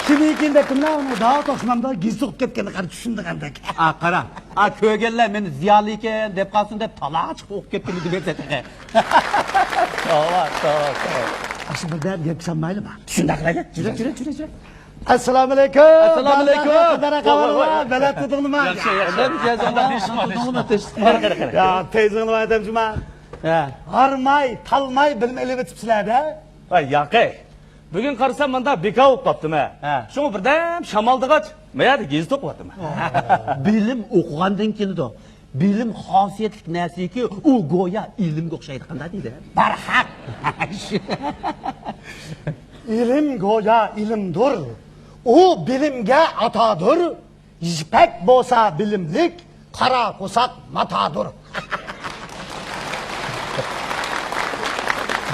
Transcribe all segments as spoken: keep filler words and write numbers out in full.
كىم ئىكەن دەپتىملا، ئۇنى داۋا توقسىمامدا گېزىت ئوقۇپ كەتكەندە قارا چۈشىنىدىغاندەك. ئا، قارا. ئا، كۆرگەنلەر مېنى زىيالىي ئىكەن دەپ قالسۇن دەپ تالاغا چىقىپ ئوقۇپ كەتكىنى دېمەيسەن تېخى. توۋا، توۋا، توۋا. ئاشۇ بىردەم گەپكە سالمايلىما؟ شۇنداق قىلايلى. جۈرە، جۈرە، جۈرە، جۈرە. ئەسسالامۇ ئەلەيكۇم. ئەسسالامۇ ئەلەيكۇم. قانداق ئەھۋالىڭلار؟ ۋاي، ۋاي، ۋاي. بەلەت تۇتۇڭلىما؟ ياخشى، ياخشى. يا، تېزىڭلار ئادەم جۇما. ھە. ھارماي، تالماي بىلىم ئېلىۋېتىپسىلەر-دە. ۋاي، ياقەي. بۈگۈن قارىسام، ماندا بىكار بولۇپ قاپتىمەن، ھە. ھە. شۇڭا بىردەم شامالدىغاچ، مەيەردە گېزىت ئوقۇۋاتىمەن. بىلىم ئوقۇغاندىن كېلىدۇ. بىلىم خاسىيەتلىك نەرسىكى، ئۇ گويا ئىلىمگە ئوخشايدۇ، قانداق دېدى؟ بەرھەق. ئىلىم گويا ئىلىمدۇر. ئۇ بىلىمگە ئاتادۇر. يىپەك بولسا بىلىملىك، قارا قورساق ماتادۇر.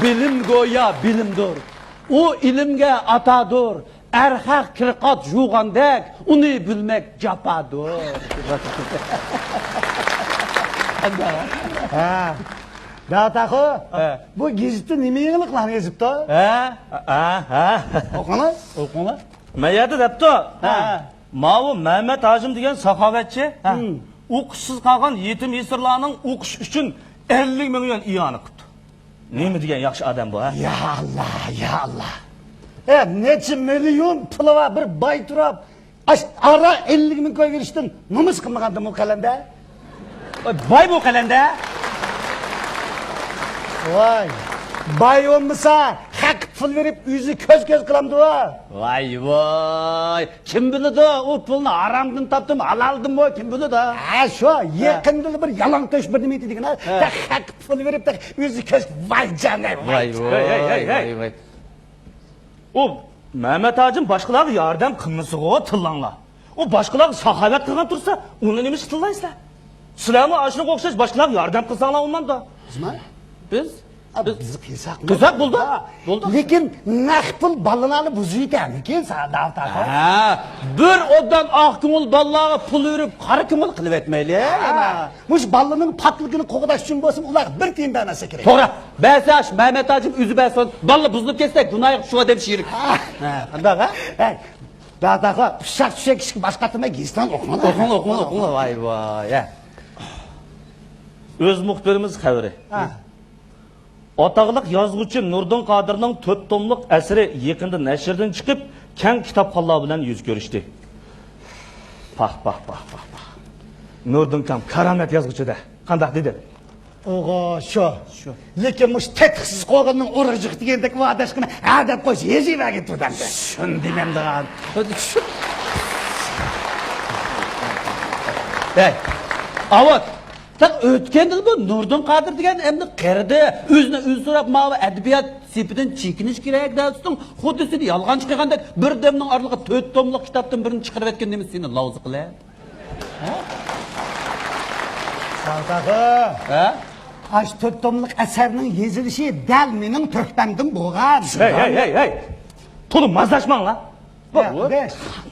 بىلىم گويا بىلىمدۇر. ئۇ ئىلىمگە ئاتادۇر. ئەرخەق كىرقات يۇغاندەك، ئۇنى بىلمەك جاپادۇر. ھە. داۋۇت ئاخۇ، ھە. بۇ گېزىتتە نېمە يېڭىلىقلارنى يېزىپتۇ؟ ھە؟ ھە، ھە. ئوقۇڭلار. ئوقۇڭلار. مەيەردە دەپتۇ. ھە. ماۋۇ مەمەت ھاجىم دېگەن ساخاۋەتچى، ھە، ھىم، ئوقۇشسىز قالغان يېتىم يېسىرلارنىڭ ئوقۇشى ئۈچۈن ئەللىك مىڭ يۈەن ئىئانە قىپتۇ. نېمە دېگەن ياخشى ئادەم بۇ، ھە؟ يا ئاللا، يا ئاللا. ئە، نەچچە مىليون پۇلى بار بىر باي تۇرۇپ، ئاش-، ئارا ئەللىك مىڭ كوي بېرىشتىن نومۇس قىلمىغاندىمۇ قەلەندە؟ ۋاي، باي بۇ قەلەندە. ۋاي، باي بولمىسا، خەق پۇل بېرىپ ئۆزى كۆز-كۆز قىلامدۇ؟ ۋاي، ۋاي. كىم بىلىدۇ، ئۇ پۇلنى ھارامدىن تاپتىمۇ، ھالالدىنمۇ، كىم بىلىدۇ؟ ھە، شۇ، ھە، يېقىندىلا بىر يالاڭتۆش بىر نېمە ئېيتتى دېگىنە، ھە، خەق پۇل بېرىپ، ئۆزى كۆز، ۋاي جانىم، ۋاي. ۋاي، ۋاي، ۋاي، ۋاي، ۋاي. ئۇ مەمەت ھاجىم باشقىلارغا ياردەم قىلمىسىغۇ، تىللاڭلار. ئۇ باشقىلارغا ساخاۋەت قىلغان تۇرسا، ئۇنى نېمىشقا تىللايسىلەر؟ سىلەرمۇ ئاشۇنىڭغا ئوخشاش باشقىلارغا ياردەم قىلساڭلار بولمامدۇ؟ بىزمۇ؟ بىز؟ ئا، بىز، بىز قىلساق، قىلساق بولدى. بولدى. لېكىن نەق پۇل بالىلارنى بۇزۇۋېتەرمىكىن، ساڭا داۋۇت ئاخۇن؟ ھە، بىر ئوبدان ئاق كۆڭۈل بالىلارغا پۇل بېرىپ، قارا كۆڭۈل قىلىۋەتمەيلى. ھە. مۇشۇ بالىنىڭ پاكلىقىنى قوغداش ئۈچۈن بولسىمۇ، ئۇلارغا بىر تىيىن بەرمەسلىك كېرەك. توغرا. بەرسە، ئاشۇ مەمەت ھاجىم ئۆزى بەرسۇن. بالىلار بۇزۇلۇپ كەتسە، گۇناھى يوق، شۇ ئادەم شېرىك. ھە. ھە، قانداق، ھە؟ ھەي، دادا، ئۇششاق-چۈششەك ئىشقا باش قاتماي، گېزىتنى ئوقۇڭلار. ئوقۇڭلار، ئوقۇڭلار، ئوقۇڭلار. ۋاي، ۋاي، ھە. ئۆز مۇخبىرىمىز خەۋىرى. ھە. ئاتاقلىق يازغۇچى نۇردىن قادىرنىڭ تۆت توملۇق ئەسىرى يېقىندا نەشردىن چىقىپ، كەڭ كىتابخانلار بىلەن يۈز كۆرۈشتى. پاھ، پاھ، پاھ، پاھ، پاھ. نۇردىنكام كارامەت يازغۇچى-دە. قانداق دېدى؟ ئوغۇ، شۇ. شۇ. لېكىن مۇشۇ تېتىقسىز قوغۇننىڭ ئۇرۇقى جىق دېگەندەك ئۇ ئاداشقىنى ھە دەپ قويسا ھېجى بەرگىن تۇردەمدە. شۇنى دېمەمدىغان. ھەي، ئاۋات. تاق ئۆتكەندىلا بۇ نۇردىن قادىر دېگەن ئەمدى قېرىدى. ئۆزىنى ئۆزى سوراپ ماۋۇ ئەدەبىيات سېپىدىن چېكىنىش كېرەك دەۋاتىسىز. خۇددى سېنى يالغانچى قىلغاندەك بىردەمنىڭ ئارىلىقىدا تۆت توملۇق كىتابتىن بىرنى چىقىرىۋەتكەن نېمە سېنى لاۋزا قىلە؟ ھە؟ ساۋداغا. ھە؟ ئاشۇ تۆت توملۇق ئەسەرنىڭ يېزىلىشى دەل مېنىڭ تۆھپەمدىن بولغان. ھەي، ھەي، ھەي، ھەي! تولا مازاشماڭلار. بۇ، ھە، بۇ.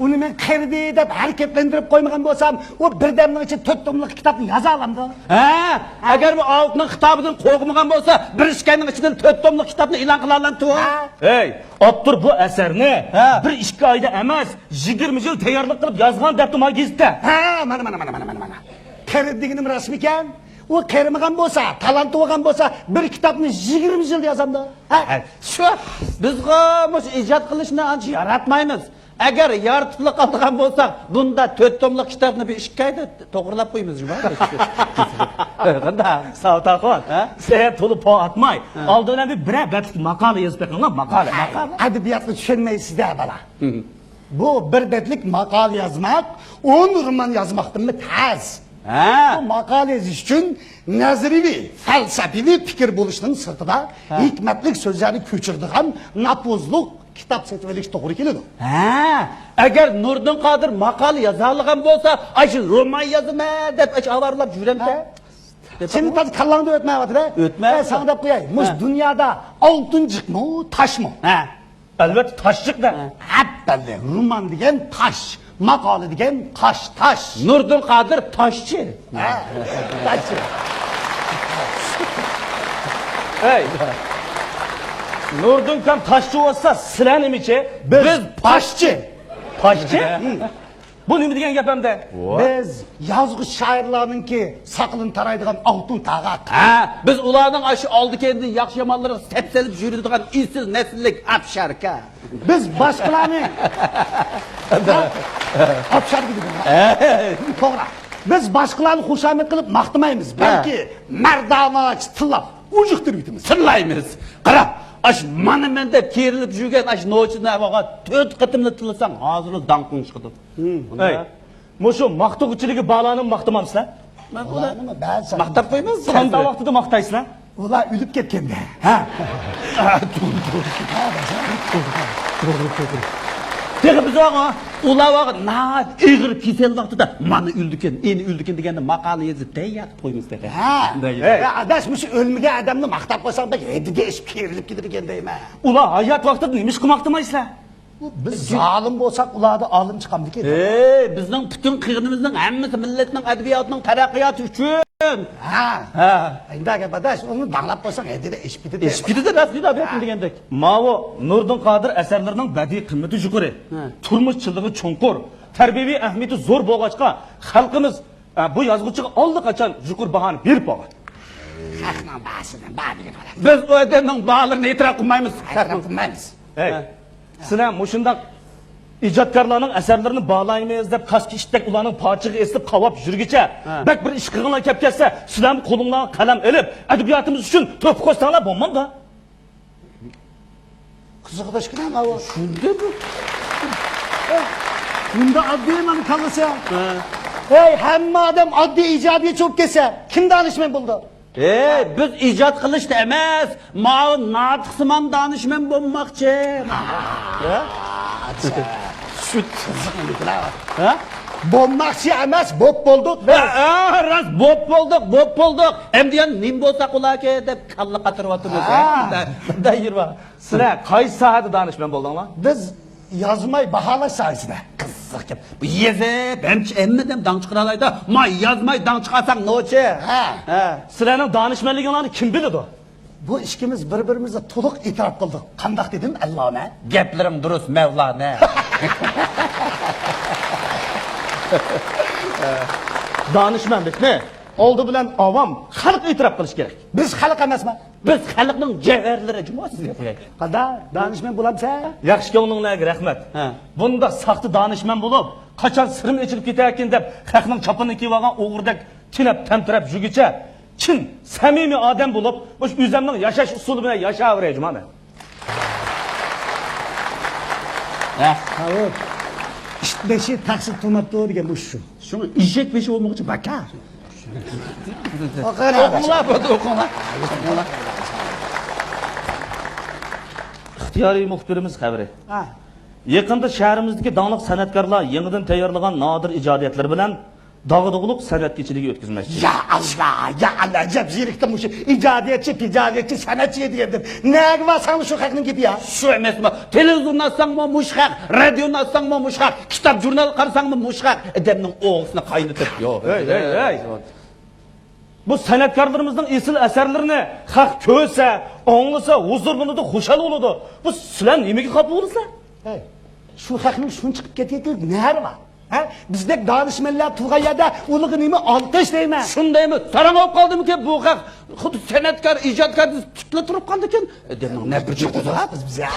ئۇنى مەن قېرىدى دەپ ھەرىكەتلەندۈرۈپ قويمىغان بولسام، ئۇ بىردەمنىڭ ئىچىدە تۆت توملۇق كىتابنى يازالامدۇ؟ ھە؟ ئەگەر بۇ ئاۋۇتنىڭ كىتابىدىن قورقمىغان بولسا، بىر ئىككىنىڭ ئىچىدىن تۆت توملۇق كىتابنى ئېلان قىلالامدۇ؟ ھە؟ ھەي! ئاپتور بۇ ئەسەرنى، ھە، بىر ئىككى ئايدا ئەمەس، يىگىرمە يىل تەييارلىق قىلىپ يازغان دەپتۇ ما گېزىتتە. ھە، مانا، مانا، مانا. قېرىدى دېگىنىم راستمىكەن؟ ئۇ قېرىمىغان بولسا، تالانتى بولغان بولسا، بىر كىتابنى يىگىرمە يىل يازامدۇ؟ ھە؟ ھە، شۇ، بىزغۇ مۇشۇ ئىجاد قىلىشنى ئانچە ياراتمايمىز. ئەگەر يارىتىپلا قالىدىغان بولساق، بۇندا تۆت توملۇق كىتابنى بىر ئىككى ئايدا توغرىلاپ قويىمىز جۇما. قانداق؟ ساۋۇت ئاخۇن، ھە؟ سەن تولا پو ئاتماي، ھە، ئالدى بىلەن بىر بىرەر بەتلىك ماقالە يېزىپ بېقىڭلار، ماقالە، ماقالە. ئەدەبىياتنى چۈشەنمەيسىز-دە، بالا. ھىم. بۇ بىر بەتلىك ماقالە يازماق ئون رومان يازماقتىنمۇ تەس. ھە. بۇ ماقالە يېزىش ئۈچۈن نەزەرىيىۋى، فەلسەپىۋى پىكىر بولۇشنىڭ سىرتىدا، ھە، ھېكمەتلىك سۆزلەرنى كۆچۈرىدىغان ناپۇزلۇق كىتاب سېتىۋېلىش توغرا كېلىدۇ. ھە، ئەگەر نۇردىن قادىر ماقالە يازالىغان بولسا، ئاشۇ رومان يازىمەن دەپ ئاشۇ ئاۋارىلەپ يۈرەمسەن؟ ھە. دەپ سېنى تازا كاللاڭدىن ئۆتمەيۋاتىدۇ-ھە. ئۆتمەيۋاتىدۇ. ئە، ساڭا دەپ قوياي. مۇشۇ، ھە، دۇنيادا ئالتۇن جىقمۇ، تاشمۇ؟ ھە. ئەلۋەتتە، تاش جىق-دە. ھە. ھەپپەللى، رومان دېگەن تاش، ماقالە دېگەن قاش تاش. نۇردىن قادىر تاشچى. ھە، تاشچى. ھەي! نۇردىنكام تاشچى بولسا، سىلەر نېمىچى؟ بىز، بىز پاشچى. پاشچى؟ بۇ نېمە دېگەن گەپ ئەمدى؟ بىز يازغۇچى شائىرلارنىڭكى ساقىلىنى تارايدىغان ئالتۇن تاغاق. ھە، بىز ئۇلارنىڭ ئاشۇ ئالدى-كەينىدىن ياخشى-يامانلىرىغا سەپسېلىپ يۈرىدىغان ئېسىل نەسىللىك ئاپشاركا. بىز باشقىلارنى ئاپشاركا دېدىم. توغرا. بىز باشقىلارنى خۇشامەت قىلىپ ماختىمايمىز، بەلكى مەردانىچە تىللاپ ئۇجۇقتۇرۇۋېتىمىز. تىللايمىز. قارا، ئاش مانا مەن دەپ كېرىلىپ يۈرگەن ئاش نوچىنى ھاۋاغا تۆت قېتىملا تىللىساڭ، ھازىرلا داڭقىڭ چىقىدۇ. ھەي، مۇشۇ ماختىغۇچىلىكى بالارنى ماختىمامسىلەر؟ مەن ئۇلارنى ماختاپ قويمايمەن. قانداق ۋاقتىدا ماختايسىلەر؟ ئۇلار ئۆلۈپ كەتكەندە. ھە. تېخى بىز ۋاقا، ئۇلار ۋاقا ناھايىتى ئېغىر كېسەل ۋاقتىدا مانا ئۆلدىكەن، ئېنى ئۆلدىكەن دېگەندە ماقالە يېزىپ تەييار قىلىپ قويىمىز تېخى. ھە. ھەي. ئاداش، مۇشۇ ئۆلمىگەن ئادەمنى ماختاپ قويساڭ بەك ھەددىگە ئېشىپ كېرىلىپ كېتىدىكەن دەيمەن. ئۇلار ھايات ۋاقتىدا نېمىشقا ماختىمايسىلەر؟ بىز زالىم بولساق، ئۇلاردا ئالىم چىقامدىكىن؟ ھەي، بىزنىڭ پۈتۈن قىلغىنىمىزنىڭ ھەممىسى مىللەتنىڭ ئەدەبىياتىنىڭ تەرەققىياتى ئۈچۈن. ھە. ھە. ئۇنداق گەپ ئاداش، ئۇنى داڭلاپ قويساڭ ھەددىدە ئېشىپ كېتىدۇ. ئېشىپ كېتىدۇ، راست دېدى ئابىيەتىم دېگەندەك. ماۋۇ نۇردىن قادىر ئەسەرلىرىنىڭ بەدىئىي قىممىتى يۇقىرى، تۇرمۇش چىللىقى چوڭقۇر، تەربىيەۋى ئەھمىيىتى زور بولغاچقا، خەلقىمىز ئە، بۇ يازغۇچىغا ئاللىقاچان يۇقىرى باھانى بېرىپ بولغان. خەقنىڭ باھاسىنى بار دېگەن. بىز ئۇ ئادەمنىڭ باھالىرىنى ئېتىراپ قىلمايمىز. ئېتىراپ قىلمايمىز. ھەي، سىلەر مۇشۇنداق ئىجادكارلارنىڭ ئەسەرلىرىنى باھالايمىز دەپ، كاسكا ئىتتەك ئۇلارنىڭ پاچىقىغا ئېسىلىپ قاۋاپ يۈرگىچە، بەك بىر ئىش قىلغۇڭلار كەپ كەلسە، سىلەرمۇ قولۇڭلارغا قەلەم ئېلىپ، ئەدەبىياتىمىز ئۈچۈن تۆھپە قوشساڭلار بولمامدۇ؟ قىزىق ئاداش كېلەم ئاۋۇ. شۇندىمۇ؟ بۇندا ئاددىي مانا كاللىسى. ھەي، ھەممە ئادەم ئاددىي ئىجادىيەتچى بولۇپ كەتسە، كىم دانىشمەن بولىدۇ؟ ھەي، بىز ئىجاد قىلىشتا ئەمەس، ماۋۇ ناتىقسىمان دانىشمەن بولماقچى. شۇت. ھە؟ بولماقچى ئەمەس، بوپ بولدۇق بىز. ھە، ھە، راست، بوپ بولدۇق، بوپ بولدۇق. ئەمدى يەنە نېمە بولساق بولاكى دەپ كاللا قاتۇرۇۋاتىمىز. ھە. سىلەر قايسى ساھەدە دانىشمەن بولدۇڭلار؟ بىز يازماي باھالاش ساھەسىدە. قىزىق گەپ. بۇ يېزىپ، ھەمچە ھەممىدىن داڭ چىقىرالايدۇ. ما يازماي داڭ چىقارساڭ نوچى. ھە. ھە. سىلەرنىڭ دانىشمەنلىكىڭلارنى كىم بىلىدۇ؟ بۇ ئىككىمىز بىر-بىرىمىزگە تولۇق ئېتىراپ قىلدۇق. قانداق دېدىم، ئەللانە؟ گەپلىرىڭ دۇرۇس، مەۋلانە. دانىشمەنلىكنى ئالدى بىلەن ئاۋام، خەلق ئېتىراپ قىلىشى كېرەك. بىز خەلق ئەمەسمۇ؟ بىز خەلقنىڭ جەۋھەرلىرى جۇمۇ سىزگە قوياي. قانداق؟ دانىشمەن بولامسەن؟ ياخشى كۆڭلۈڭلارغا رەھمەت. ھە. بۇنداق ساختا دانىشمەن بولۇپ، قاچان سىرىم ئېچىلىپ كېتەركىن دەپ، خەقنىڭ چاپىنىنى كىيىۋالغان ئوغرىدەك تېنەپ تەمتىرەپ يۈرگۈچە، چىن، سەمىمىي ئادەم بولۇپ، مۇشۇ ئۆزەمنىڭ ياشاش ئۇسۇلى بىلەن ياشاۋېرەي جۇمۇ مەن. ھە. ئىت بېشى تەخسە تۇرماپتۇ دېگەن مۇشۇ. شۇڭا ئېشەك بېشى بولمىغۇچە باكا. ئوقۇڭلار، بولدى، ئوقۇڭلار. ئىختىيارىي مۇخبىرىمىز خەۋىرى. ھە. يېقىندا شەھىرىمىزدىكى داڭلىق سەنئەتكارلار يېڭىدىن تەييارلىغان نادىر ئىجادىيەتلىرى بىلەن داغدۇغىلىق سەنئەت كېچىلىكى ئۆتكۈزمەكچى. يا ئاللا، يا ئاللا، ئەجەب زېرىكتىم مۇشۇ ئىجادىيەتچى، پىجادىيەتچى، سەنئەتچى دېگەندىن. نەگە بارساڭمۇ شۇ خەقنىڭ گېپى يا. شۇ ئەمەسمۇ، تېلېۋىزورنى ئاچساڭمۇ مۇشۇ خەق، رادىيونى ئاچساڭمۇ مۇشۇ خەق، كىتاب، ژۇرنال قارىساڭمۇ مۇشۇ خەق. ئادەمنىڭ ئوغىسىنى قاينىتىپ، يو. ھەي، ھەي، ھەي. بۇ سەنئەتكارلىرىمىزنىڭ ئېسىل ئەسەرلىرىنى خەق كۆرسە، ئاڭلىسا، ھۇزۇرلىنىدۇ، خۇشال بولىدۇ. بۇ سىلەر نېمىگە خاپا بولىسىلەر؟ ھەي، شۇ خەقنىڭ شۇنچە چىقىپ كېتىۋېتىپ نەرى بار؟ ھە؟ بىزدەك دانىشمەنلەر تۇرغان يەردە ئۇلىغا نېمە ئالقىش دەيمەن؟ شۇندايمۇ؟ ساراڭ بولۇپ قالدىمىكىن بۇ خەق؟ خۇددى سەنئەتكار، ئىجادكار دېسە تۇتۇلا تۇرۇپ قالدىكەن. ئادەمنىڭ نەپرىتى قوزغاپ.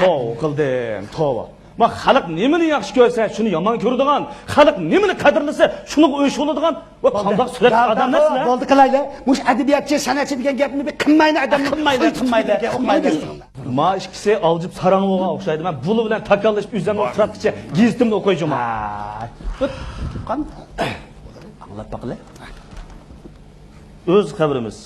توۋا قىلدىم، توۋا. ما خەلق نېمىنى ياخشى كۆرسە، شۇنى يامان كۆرىدىغان، خەلق نېمىنى قەدىرلىسە، شۇنىڭغا ئۆچ بولىدىغان ۋە قانداق سۈرەتتىكى ئادەملەر سىلەر؟ بولدى، قىلايلى. مۇشۇ ئەدەبىياتچى، سەنئەتچى دېگەن گەپنى بىر قىلمايلى، ئادەمنى قىلمايلى، قىلمايلى، قىلمايلى. ما ئىككىسى ئالجىپ ساراڭ بولغان ئوخشايدۇ. مەن بۇلار بىلەن تاكاللىشىپ، ئۆزۈمنىڭ ئۇتراققىچە گېزىتىمنى ئوقۇي جۇمۇ. قان. ئاڭلاپ باقىلى. ئۆز خەۋىرىمىز.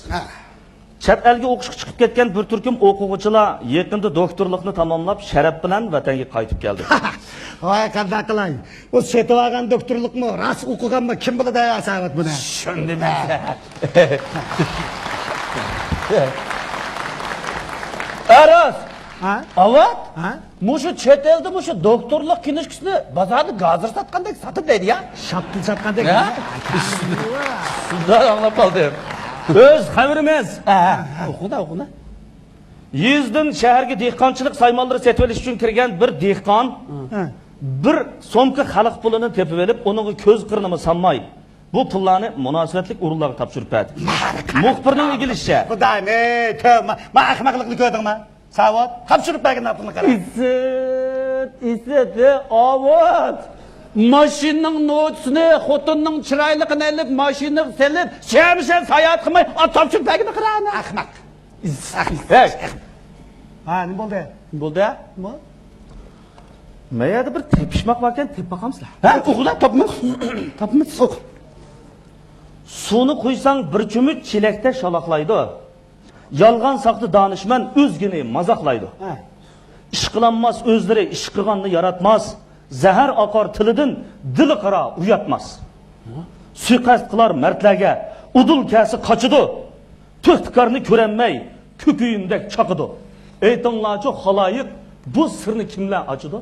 چەت ئەلگە ئوقۇشقا چىقىپ كەتكەن بىر تۈركۈم ئوقۇغۇچىلار يېقىندا دوكتورلۇقنى تاماملاپ، شەرەپ بىلەن ۋەتەنگە قايتىپ كەلدى. ۋاي، قانداق قىلاي؟ ئۇ سېتىۋالغان دوكتورلۇقمۇ، راست ئوقۇغانمۇ، كىم بىلىدۇ يا ساۋات بۇنى؟ چۈشەندىم. ئە، راست. ھە؟ ئاۋات؟ ھە؟ مۇشۇ چەت ئەلدە مۇشۇ دوكتورلۇق كىنىشكىسىنى بازاردا گازىر ساتقاندەك ساتىدۇ دەيدۇ يا. شاپتۇل ساتقاندەك. ھە؟ شۇنداق ئاڭلاپ قالدىم. ئۆز خەۋىرىمىز. ھە، ھە، ئوقۇڭلار، ئوقۇڭلار. يېزىدىن شەھەرگە دېھقانچىلىق سايمانلىرى سېتىۋېلىش ئۈچۈن كىرگەن بىر دېھقان. ھە. بىر سومكا خەلق پۇلىنى تېپىۋېلىپ، ئۇنىڭغا كۆز قىرىنىمۇ سالماي، بۇ پۇللارنى مۇناسىۋەتلىك ئورۇنلارغا تاپشۇرۇپ بەردى. مۇخبىرنىڭ ئىگىلىشىچە، خۇدايىم، ئەي، تۆ، ما، ما ئەخمەقلىقنى كۆردۈڭما؟ ساۋۇت، تاپشۇرۇپ بەرگىن پۇلنى قارا. ئىسىت، ئىسىت، ئاۋۇت! ماشىنىنىڭ نوچىسىنى، خوتۇننىڭ چىرايلىقىنى ئېلىپ، ماشىنىغا سېلىپ، شەمشەر ساياھەت قىلماي، ئا، تاپشۇرۇپ بەرگىنى قارا ئانا. ئەخمەق. ھەي! ھە، نېمە بولدى؟ نېمە بولدى؟ نېمە؟ مەن يەردە بىر تېپىشماق باركەن، تېپىپ باقامسىلەر. ھە، ئوقۇ، تاپمىدىم. تاپمىدىم. ئوقۇ. سۇنى قۇيساڭ بىر چۆمۈچ چېلەكتە شالاقلايدۇ. يالغان ساختا دانىشمەن ئۆزگىنى مازاقلايدۇ. ھە. ئىشقىلانماس ئۆزلىرى ئىش قىلغاننى ياراتماس. زەھەر ئاقار تىلىدىن، دىلى قارا ئۇياتماس. سۇيىقەست قىلار مەردلەرگە، ئۇدۇل كەلسە قاچىدۇ. تۆھپىكارنى كۆرەلمەي، كۆكۈيۈمدەك چاقىدۇ. ئېيتىڭلارچۇ خالايىق، بۇ سىرنى كىملەر ئاچىدۇ؟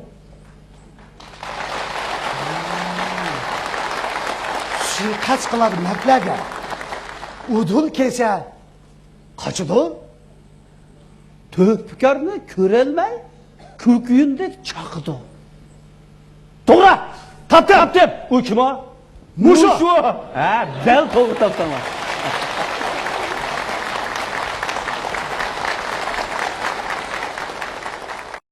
سۇيىقەست قىلار مەردلەرگە، ئۇدۇل كەلسە قاچىدۇ. تۆھپىكارنى كۆرەلمەي، كۆكۈيۈمدەك چاقىدۇ. توغرا! تاپتىم! تاپتىم! ئۇ كىم ئۇ؟ مۇشۇ! مۇشۇ! ھە، دەل توغرا تاپتىڭلار.